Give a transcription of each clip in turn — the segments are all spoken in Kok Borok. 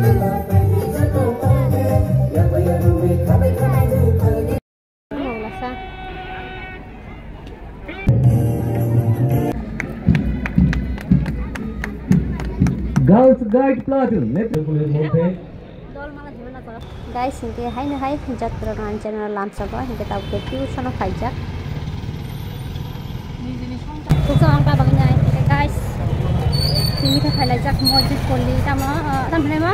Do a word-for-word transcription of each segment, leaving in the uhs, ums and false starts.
Girls Guide Platoon, নেতৃত্ব মধ্যে। Guys, hinkhe haino hai jatra rok ani channel lamsabo, hinkhe tabuk khe tuition o phaijak. Tuition o tabuk nai, hinkhe guys, tini khe phailaijak mosjid poli, tamo, ah, tamo hinai ma?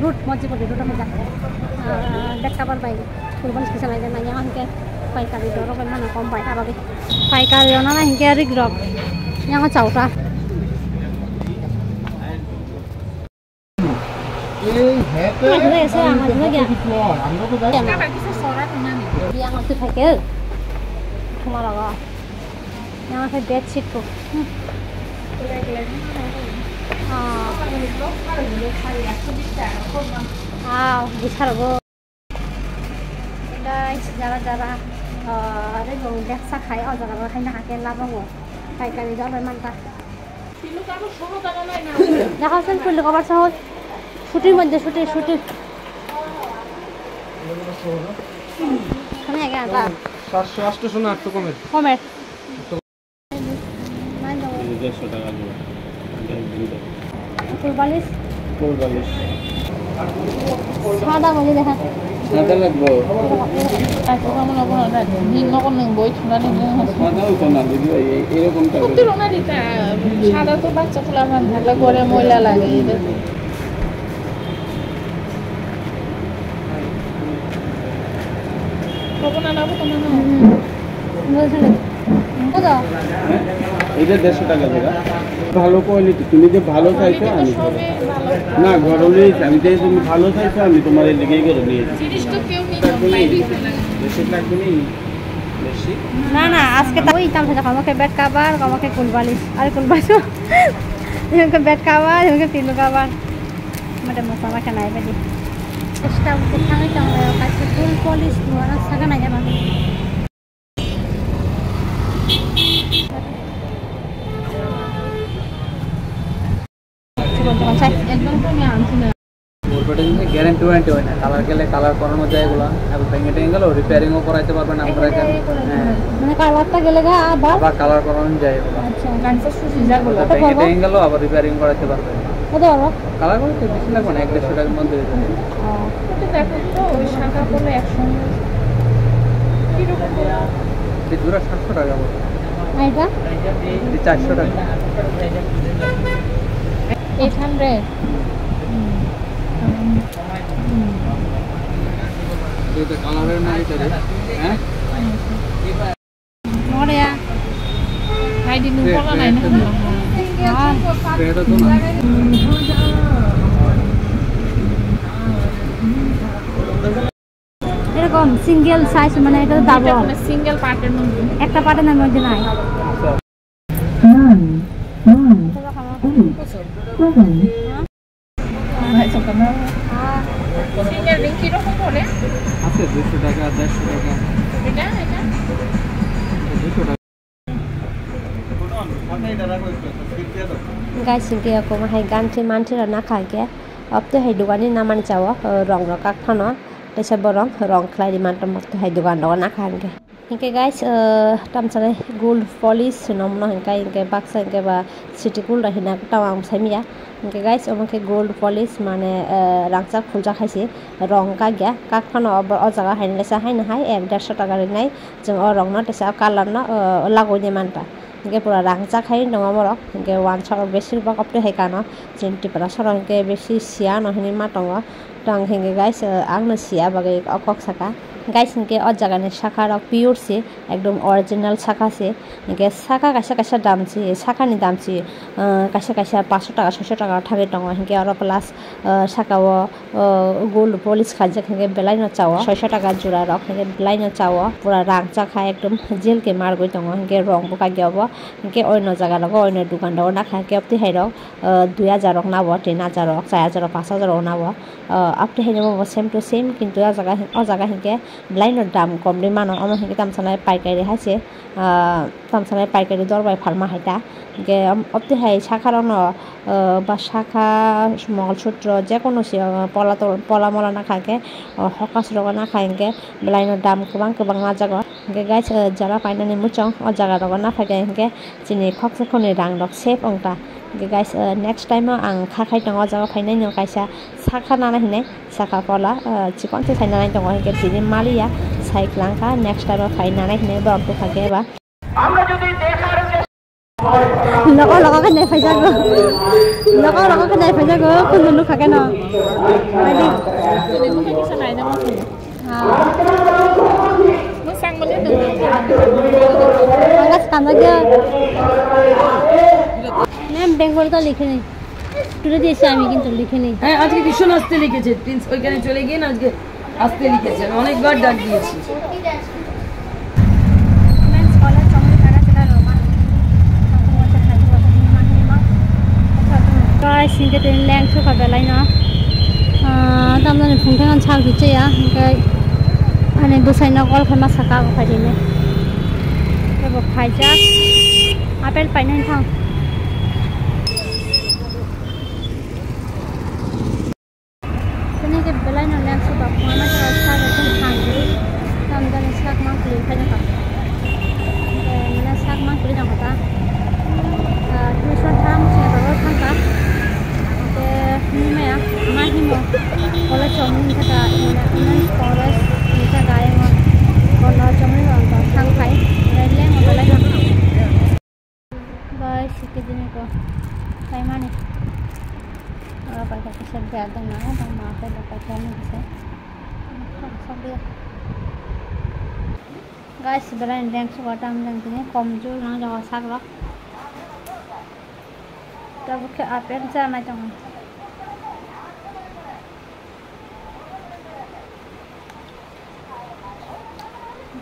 Root, mosjid poli root o phaijak. Ah, bed cover bai. Kurban special item na yang ke paikari doro bai mana kom bai abadi. Paikari ona na hingke rik rok. Yang chauta. এই হ্যাপে আমার ঘুরে গেছে, আমার ঘুরে গেছে। আমরা তো যাই না। Yang itu pakai. Cuma laga. Yang pakai bedsheet ko. Hmm. Ah. Ah, bisa lagu. Guys, jara jara, ah, rebong beksa khai, o jaga ro haino hake labongo. Paikari dor bai manta. Dekhao sen pillow cover soho. Sutir moddhe sutir, sutir. Hone age anta. সাতশো, আটশো না, একটু কমের। Komer. এই যে দেড়শো টাকা জোড়া। এটা দুইটা। Full polish? Full polish। সাদা বলে দেখা। সাদা লাগবো। ভিন্ন কোনো বই শোনানি সাদাও তো না, দিদি ভাই, এই, এরকম টাইপের। সত্যি রোনা দিতা, সাদা তো বাচ্চা পোলাপান থাকলে ঘরে ময়লা লাগে, এটা। কত না লাগবো তো মনে হয়। বুঝলি? কত? এটা দেড়শো টাকা জোড়া। ভালো কোয়ালিটি, তুমি যে ভালো চাইছো, আমি দেবো। না, ঘর অনুযায়ী, আমি যে তুমি ভালো চাইছো, আমি তোমার এই লিগেই করে দিয়েছি। জিনিস তো কেউ নিয়ে বেশি লাগবে নি? বেশি? না, না, আজকে তো ওই তাম সাথে আমাকে বেড কভার, আমাকে কুল বালিশ, আর কুল বালিশ। Yung ka bed cover, yung ka pillow cover. Mada masala ka nai badi. Esta ko thang tang ka full polish duara saga nai jama. Ekdom to আমি গ্যারান্টি ওয়ারেন্টি হয় না, কালার গেলে কালার করানো যায় এগুলো, এবং ভেঙে টেঙে গেলেও রিপেয়ারিংও করাইতে পারবেন আপনারা এখানে। হ্যাঁ। মানে কালারটা গেলে গা আবার? আবার কালার করানো যায় এগুলো। আচ্ছা। গামছা সুতি যেগুলো। ভেঙে টেঙে গেলেও আবার রিপেয়ারিং করাইতে পারবেন। কত বড়? কালার করতে বেশি লাগবে না, এক দেড়শো টাকার মধ্যে হয়ে যাবে। ও। এটা দেখো তো, ওই শাখা করলে একসঙ্গে। কিরকম করে? এই জোড়া সাতশো টাকা পড়বে। আর এটা? এই চারশো টাকা। Eight hundred. এটা কালারের না এটা রে? হ্যাঁ? Noria. Hai di nungkol na nai nung. Red, red. Ah. Red to na. এরকম সিঙ্গেল সাইজ, মানে এটা তো ডাবল। সিঙ্গেল পার্টের মধ্যে। একটা পার্টের মধ্যে নাই। Nine, nine, eight, seven. Single ring কিরকম করে? আছে দুইশো টাকা, দেড়শো টাকা। এটা, এটা? দুইশো টাকা। Guys, hingke omo hai ganthi manthi rok nakha hingke, opte hai dogani namani chao, rong rok kak phano, teisa borok rong khlai ri manto, opte hai dogan rok nakha hingke. Hingke guys, ah, tamsani gold polish hinwi mano hingke, hingke baksa hingke ba city gold rok hinwi tamo ang saimanya. Hingke guys, omo khe gold polish mane, ah, rangchak phuljak hai se rong kak ya, kak phano o jaga haino lesa haino hai ek dersho taka rinai chwng o rong no teisa o colour no, ah, lagoi nai manta. Hingke pura rangchak hai tongo borok, hingke wansok beshirbak opte hai kano chini Tiprasa rok hingke besi siya no hinwi ma tongo. Tong hingke guys, ah, ang no siya bagwi o kok saka. Guys, hingke o jaga ni saka rok pure se, ekdom original saka se. Hingke saka kaisa kaisa dam se, saka ni dam se, ah, kaisa kaisa paso taka, soiso taka thangwi tongo. Hingke oro plus, ah, saka o, ah, gold polish khaijak, hingke belai no chao. Soiso taka jora rok, hingke belai no chao. Pura rangchak hai ekdom jel ke margwi tongo. Hingke rong bo kagwi obo. Hingke oino jaga rogo, oino dogan rogo nakha, hingke opti hai rok, ah, dui hajar rok nabo, tin hajar rok, char hajar rok, pash hajar rok nabo. Ah, apte haino bo same to same, kintu o jaga, o jaga hinkhe Belai no dam kom ri mano, omo hinkhe tamsanai paikari hai se, ah, tamsanai paikari dor bai phalma hai ta. Hinkhe, um, opti hai sakha rok no, ah, ba sakha, mongol sutro, je kono se, ah, pola tol-, pola mola nakha hinkhe, ah, hokas rogo nakha hinkhe belai no dam kwbang kwbang ma jago. Hinkhe guys, ah, jara painani muchung o jaga rogo naphai khe hinkhe chini khoksa khorni rang rok save wng ta. Hinkhe guys, ah, next time o ang kha khai tongo o jaga phainai no kaisa sakha nana hinai. Saka kola, ah, chikon se saina nai tongo, hinkhe tini maliya, sai klangkha, next time o phai nanai hinwi borok bwkha khe ba. Logo logo khe nai phaijago. Logo logo khe nai phaijago, kundu nukha khe no. Baidi. Ah. Ang gas kanjagya. Ma'am, Bengali to likhe nahi. টুরে দিয়েছি আমি কিন্তু লিখিনি। হ্যাঁ, আজকে ভীষণ আস্তে লিখেছে, প্রিন্স ওইখানে চলে গিয়ে না আজকে আস্তে লিখেছে, আমি অনেকবার ডাক দিয়েছি। Guys, hinkhe tini leng sukha belai no. Ah, tamni phungthang ang sak bichaya, hinkhe ani bwsai no call khaima saka, o phaidi hinwi. Tei bo phaijak, apple painani thang. Tini ke belai no leng su bak ma na sa sa sa han. Tam jani sak mang kli khai na ka. Ke mana sak mang kli na ka. Ah, tuition tham se ro tham ka. Ke ni ma ya, ma hi mo. College chong ni ka ta, mana college ni ka ga mo. Kono chong ni ka thang khai. Leng mo belai na. Guys, hinkhe tini ko paimani. Oro paikha kisa bag dong na, dong ma khe bo paikha ni kisa. Guys, belai ni leng suka tam jang tini kom jul nang jago sak rok. Tabuk khe apple cha nai tongo.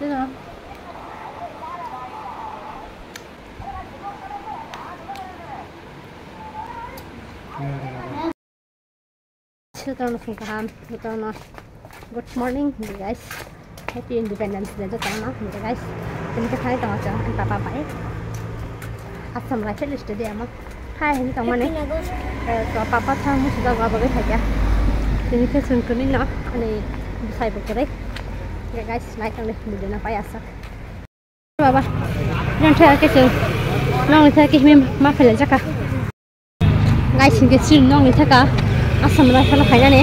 Dino. Jotono phung kaham, jotono good morning, guys. Happy Independence Day jotono, guys. Tini khe thani tongo chwng ani papa bai. Assam Rifle Stadium o. Hai, hini tongmani. Eh, to papa thang musuda gwa bagwi thaikha. Tini khe chwng kwnwi no, ani bwsai bo kwrwi. Guys, nai tongni video no pai aswk. Baba, nang thaya kese, nang thaya kese ma phalai jaka. Guys, hinkhe chini nongni thaka Assam Rifle phainani,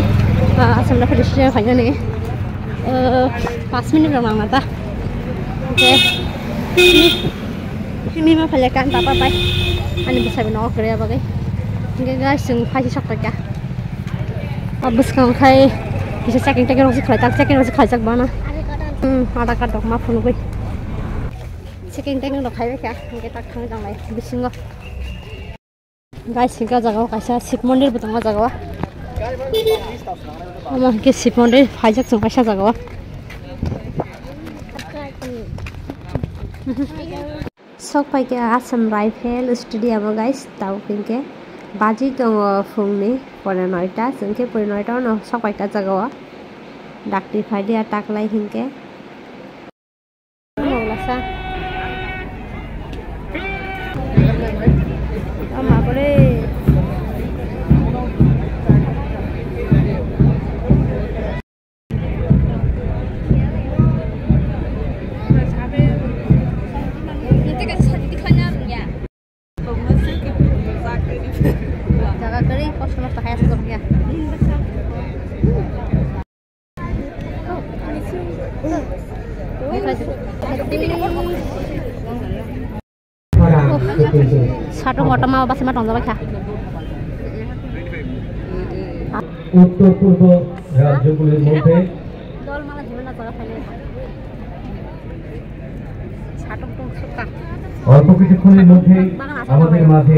ah, Assam Rifle student phainani, ah, pas minute rok nangna ta. Hinkhe chini ma phalai kan papa bai ani bwsai bo nogo kwrwi bagwi. Hinkhe guys, chwng phaisi sok paikha. O bwskang khai kisa checking teking rok se khlai tak, checking rok se khlaijak bana. Hmm, Aadhaar card rok ma phunugwi. Checking teking rok khai bai kha, hinkhe tak thang tong lai bisingo. Guys, hinkhe o jaga o kaisa Shiv mondir bo tongo o jaga o. Omo hinkhe Shiv mondir phaijak chwng kaisa jaga o. Sok paikha Assam Rifle Stadium o, guys, tabuk hinkhe baji tongo phungni pore noita, chwng khe pore noita ono sok paikha jaga o. Dakti phai dia taklai hinkhe. Ama bole. Jaga kwrwi, kosto mosto kaya se tongya. Satung kotorma bwsima tongjabaikha. উত্তর পূর্ব রাজ্যগুলির মধ্যে অল্প কিছুক্ষণের মধ্যেই আমাদের মাঝে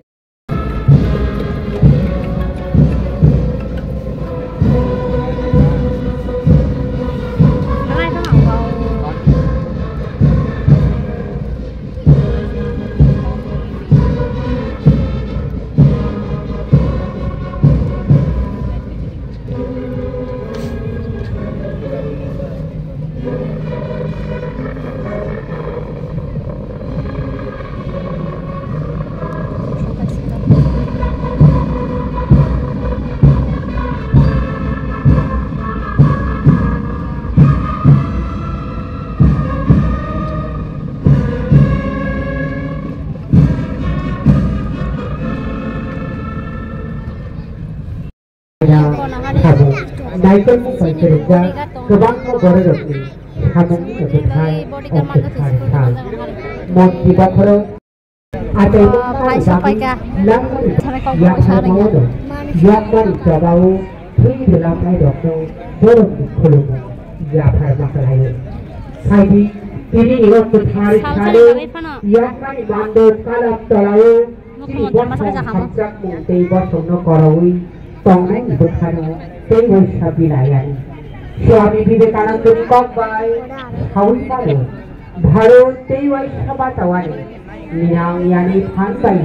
Samung, naikol mung bai kwrwngjak kwbangma bororokni samungni bwthai o kwthar sal. Monti bokhorok achaimung mani bagwi langmani yapharmao no, yakmani chobao thwi rwlamnairokno borokni khulumung yapharma khlaio. Phaidi, tini o kwthar salo yakmani mandop kalam tolao Chini bosong hamjakmung tei bosongno koraui tongnaini bwkhano tei waisa bilayani. Swami Vivekanandani kok bai saui mano, Bharot tei waisa bachawani minang yani phan bai.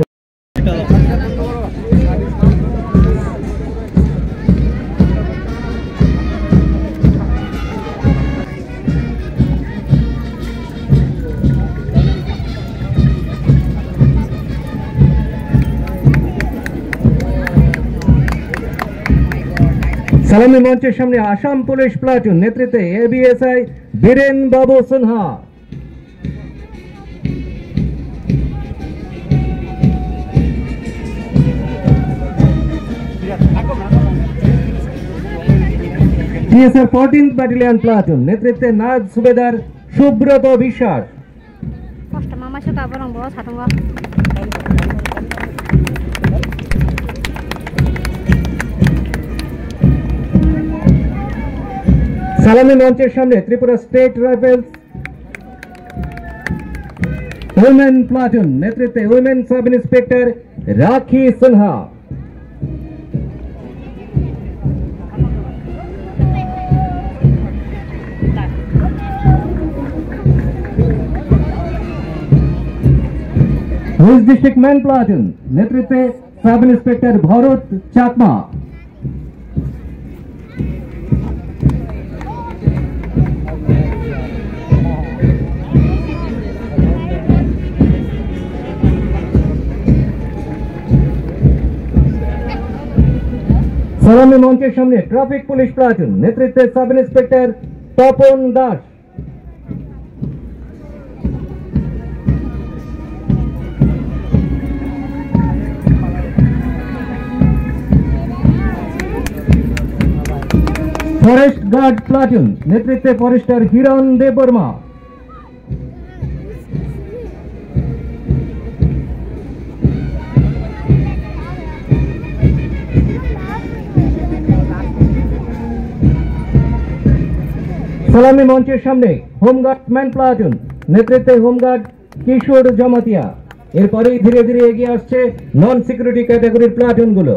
সালামি মঞ্চের সামনে Assam police platoon নেতৃত্বে এবিএসআই বীরেন বাবু Sinha. TSR fourteenth battalion platoon নেতৃত্বে নায়ব সুবেদার সুব্রত বিশ্বাস। কষ্ট মামা সে কাপড় রঙ বড় সাটুঙ্গা। সালামি মঞ্চের সামনে Tripura state rifles women platoon নেতৃত্বে women sub inspector Rakhi Sinha. West District Men Platoon নেতৃত্বে সাব ইন্সপেক্টর ভরত চাকমা। সালামি মঞ্চের সামনে ট্রাফিক পুলিশ প্লাটুন নেতৃত্বে sub inspector Tapan Das. Forest guard platoon নেতৃত্বে ফরেস্টার হিরণ দেববর্মা। সালামি মঞ্চের সামনে হোমগার্ড ম্যান প্লাটুন নেতৃত্বে হোমগার্ড কিশোর জমাতিয়া। এরপরেই ধীরে ধীরে এগিয়ে আসছে নন সিকিউরিটি ক্যাটাগরির প্লাটুনগুলো।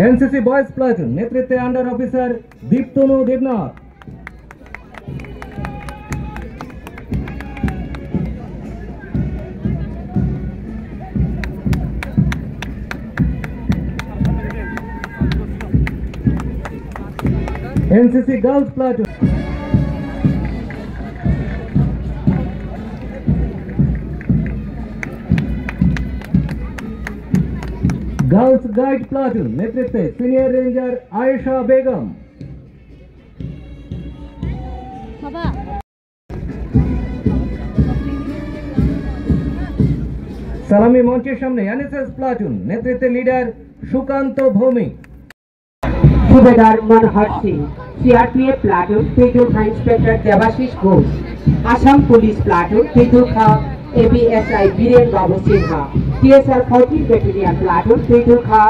এনসিসি বয়েজ প্লাটুন নেতৃত্বে under officer Diptanu Debnath. NCC girls platoon. Girls guide platoon নেতৃত্বে সিনিয়র রেঞ্জার আয়েশা বেগম। সালামি মঞ্চের সামনে এনএসএস প্লাটুন নেতৃত্বে লিডার সুকান্ত ভৌমিক। সুবেদার মনোহর সিং, সিআরপিএফ প্লাটুন, তুইদুখা ইন্সপেক্টর দেবাশিস ঘোষ, আসাম পুলিশ প্লাটুন, তুইদুখা এবিএসআই বীরেন বাবু Sinha, TSR fourteen battalion platoon, তুইদুখা।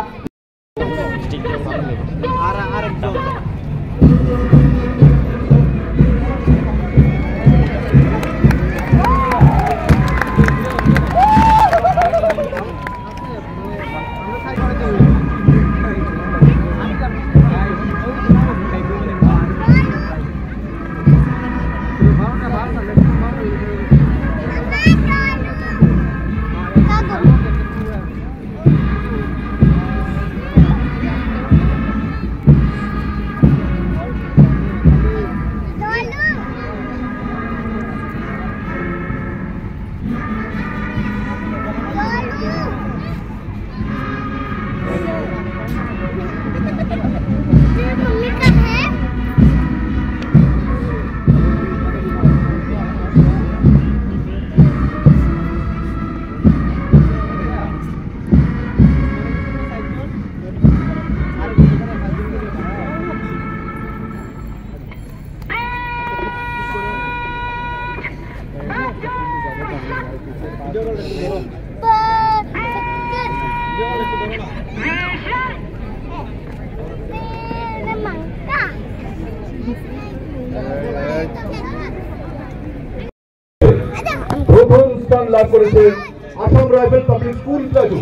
প্রথম স্থান লাভ করেছে Assam rifle public school platoon.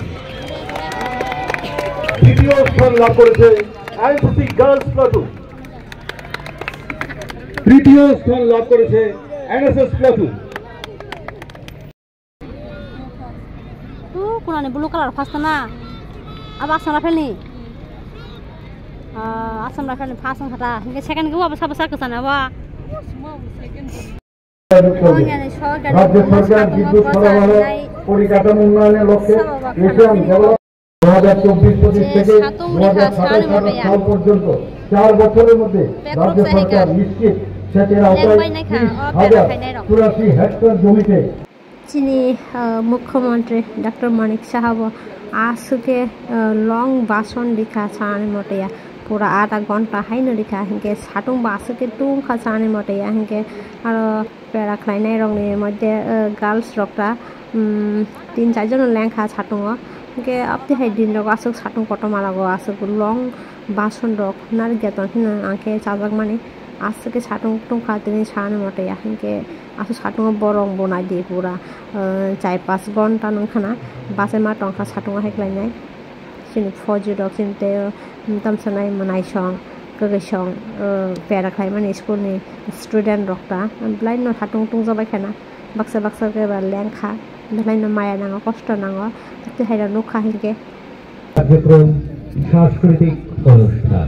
দ্বিতীয় স্থান লাভ করেছে এনসিসি গার্লস প্লাটুন। তৃতীয় স্থান লাভ করেছে NSS platoon. Tu kunani blue color first na? Abo Assam Rifle ni. Ah, Assam Rifle ni first wngkha ta. Hingke second ke abo sabo sa kwchana wa. রাজ্য সরকার বিদ্যুৎ সরবরাহ পরিকাঠামো উন্নয়নের লক্ষ্যে এশিয়ান ডেভেলপ দু হাজার চব্বিশ পঁচিশ থেকে দু হাজার সাতাশ আঠাশ সাল পর্যন্ত চার বছরের মধ্যে রাজ্য সরকার নিশ্চিত সেচের আওতায় ত্রিশ হাজার চুরাশি হেক্টর জমিতে Chini, ah, Mukhyamantri Doctor Manik Saha bo aswk khe, ah, long bason rikha sanani mote ya. Pura adha ghonta haino rikha, hinkhe satung bo aswk khe tungkha sanani mote ya. Hinkhe aro pera khlainai rokni moddhe, ah, girls rok ta, um, tin char jon lengkha satungo. Hinkhe aboni hai din rogo aswk satung kotorma rogo aswk long bason rok narwkya tongphino, hinkhe chajakmani aswk khe satung tungkha tini sanani mote ya. Hinkhe Aswk satungo borok bo naidi pura, ah, char pas ghonta nung khana bachai ma tongkha satungo hai khlainai. Chini phoji rok chini tei, um, tamsa nai mwnaisong, kwkwisong, ah, pera khlaimani school ni student rok ta belai no satung tungjabai khana baksa baksa khe ba lengkha belai no maya nango kosto nango tei hai rok nukha hinkhe. কার্যক্রম সাংস্কৃতিক অনুষ্ঠান।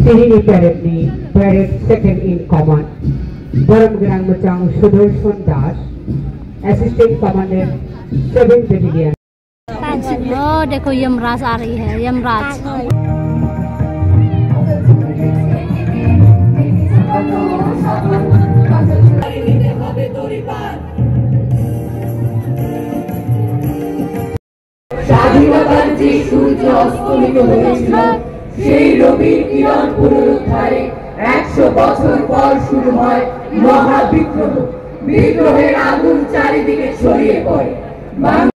Tini ni parade ni parade second in command, Borom Gwnang Mwchang Sudarshan Das, Assistant Commandant, Seven Battalion. Oh, देखो, यमराज आ रही है, यमराज। স্বাধীনতার যে সূর্য অস্তমিত হয়েছিল, সেই রবির কিরণ পুনরুদ্ধারে একশো বছর পর শুরু হয় মহাবিদ্রোহ। বিদ্রোহের আগুন চারিদিকে ছড়িয়ে পড়ে। বাং-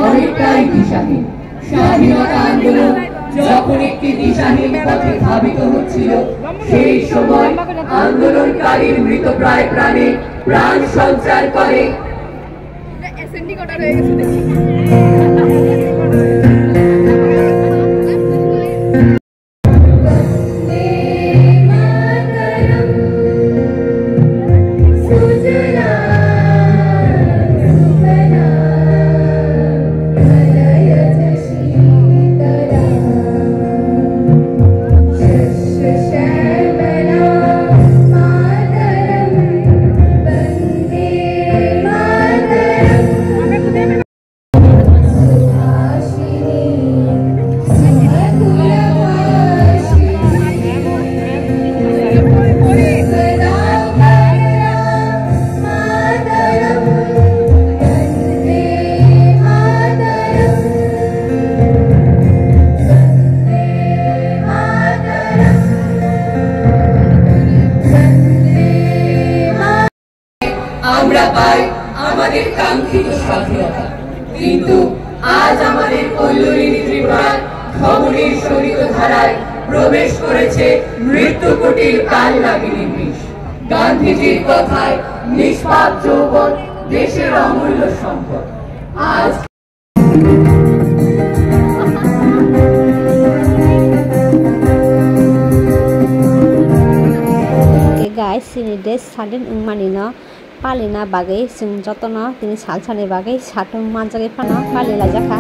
অনেকটাই দিশাহীন। স্বাধীনতা আন্দোলন যখন একটি দিশাহীন পথে ধাবিত হচ্ছিল, সেই সময় আন্দোলনকারীর মৃতপ্রায় প্রাণে প্রাণ সঞ্চার করে। আমরা পাই আমাদের কাঙ্ক্ষিত স্বাধীনতা, কিন্তু আজ আমাদের কল্লোলিনী ত্রিপুরার ধমনীর শোণিত ধারায় প্রবেশ করেছে মৃত্যুকুটির কালনাগিনীর বিষ। গান্ধীজির কথায়, নিষ্পাপ যৌবন দেশের অমূল্য সম্পদ। আজ Guys, chini dress sadin wngmani no palina bagwi chwng jotono tini salsani bagwi satung manjagwi phano pali laijakha.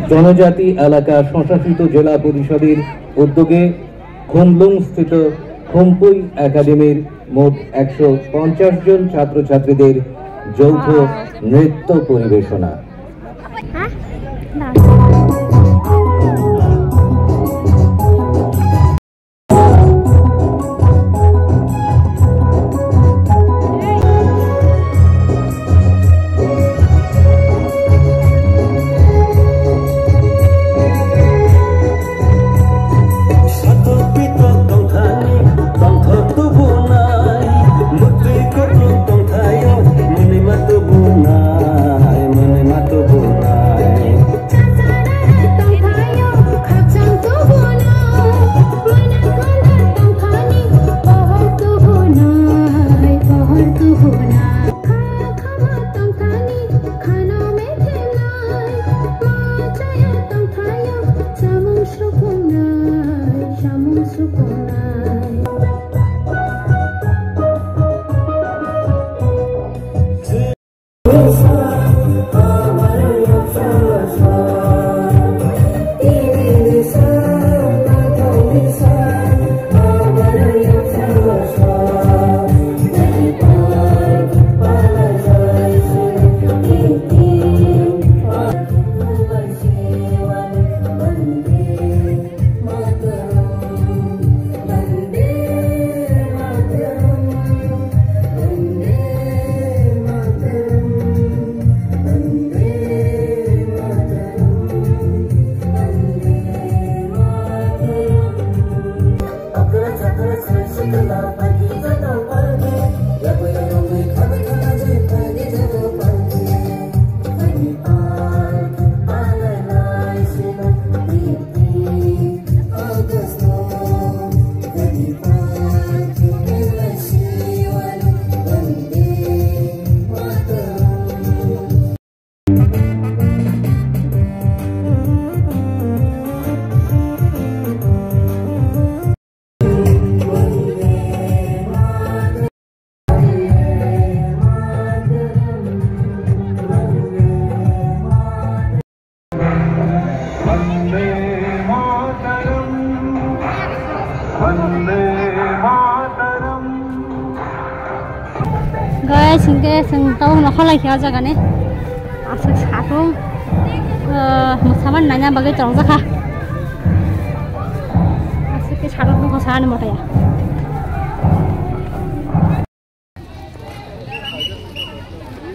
জনজাতি এলাকা স্বশাসিত জেলা পরিষদের উদ্যোগে খুমলুং স্থিত খুমপুই একাডেমির মোট একশো পঞ্চাশ জন ছাত্রছাত্রীদের যৌথ নৃত্য পরিবেশনা। Guys, hingke chwng tabuk nokha lai kha o jaga ni. Aswk satung, ah, mwsaman naina bagwi tongjak kha. Aswk khe satung nokha sa ani motaya.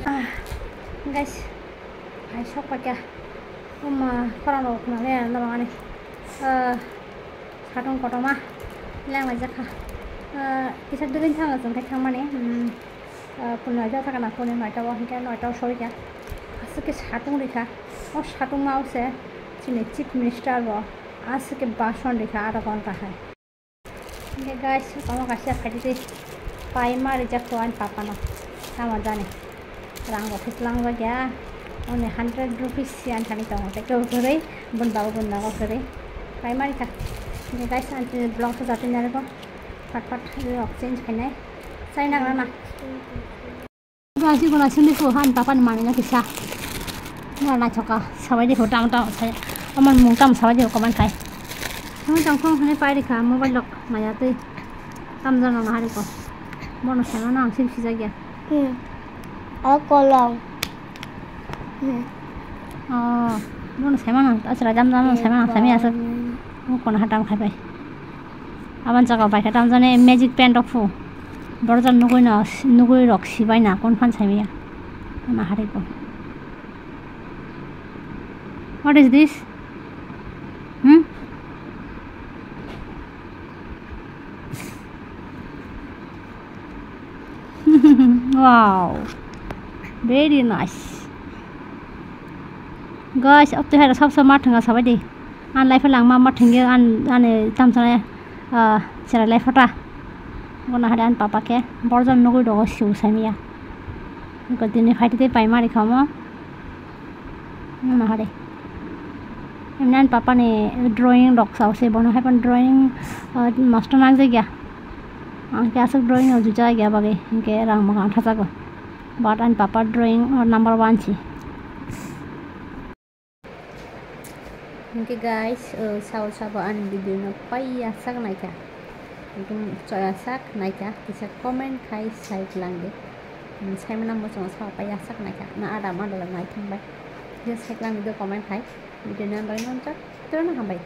Ah, guys, hai sok paikha. Oma, khorang rok khwnale norok ani. Ah, satung kotorma lenglaijak kha. Ah, kisa dugin thango chwng khe thangmani. Hmm, ah, pun noita thaka na, pun noita o hingke noita o soi kha. Aswk khe satung rikha. O satung ma o se chini chief minister bo aswk khe bason rikha adha ghonta hai. Hingke guys, omo kaisa phaidi twi paima rijak kho ani papa no. Tamo jani rang rok khe twlang jak ya. Only hundred rupees se ani thani tongo, tei kebo kwrwi bun babo bun nogo kwrwi paima rikha. Hingke guys, ani vlog khe jatwi narwgo, fat fat rok change khainai, chai nagra na. Guna sindi ko han papa ni mani na kisa. Mura na choka sabai di ko tam tam sai. Aman mung tam sabai di ko man kai. Mung tam khong hane pai di kha mobile lok maya tei. Tam jana na hari ko. Bono sai ma nang sim sijak ya. Hmm. A kolong. Hmm. Oh, bono sai ma nang. Achara jam jam sai ma nang sami asuk. Mung kono hatam khai pai. Aboni jaga bai khe tamjani magic pen rok phu. Borok jani nugui no, nugui rok sibai na, kon phan sai manya. Nahari ko. What is this? Hmm? Wow. Very nice. Guys, abtwi hai rok sab sab ma thwnga sabai di. An lai phalang ma ma thwngwi an ani tamsana, ah, cherai lai phota. Bono hari ani papa khe borjak nugui dogo siu saimya. Tini phaidi tei paima rikha omo. Bono hari. Emni ani papa ni drawing rok sao se bono hai phano drawing, ah, master nang jakya. Ang khe aswk drawing rok jujakya bagwi hinkhe rang bo kang thachago. But ani papa drawing o number one si. Hinkhe guys, o sao sabo ani video no paiya sak naikha. Ekdom choya sak naikha, kisa comment khai sai langdi. Hmm, saimano muchungo sao paiya sak naikha. Na adam adala naithang bai. Kisa sai langdi do comment khai. Video no bagwi nonjak. Toro no hambai.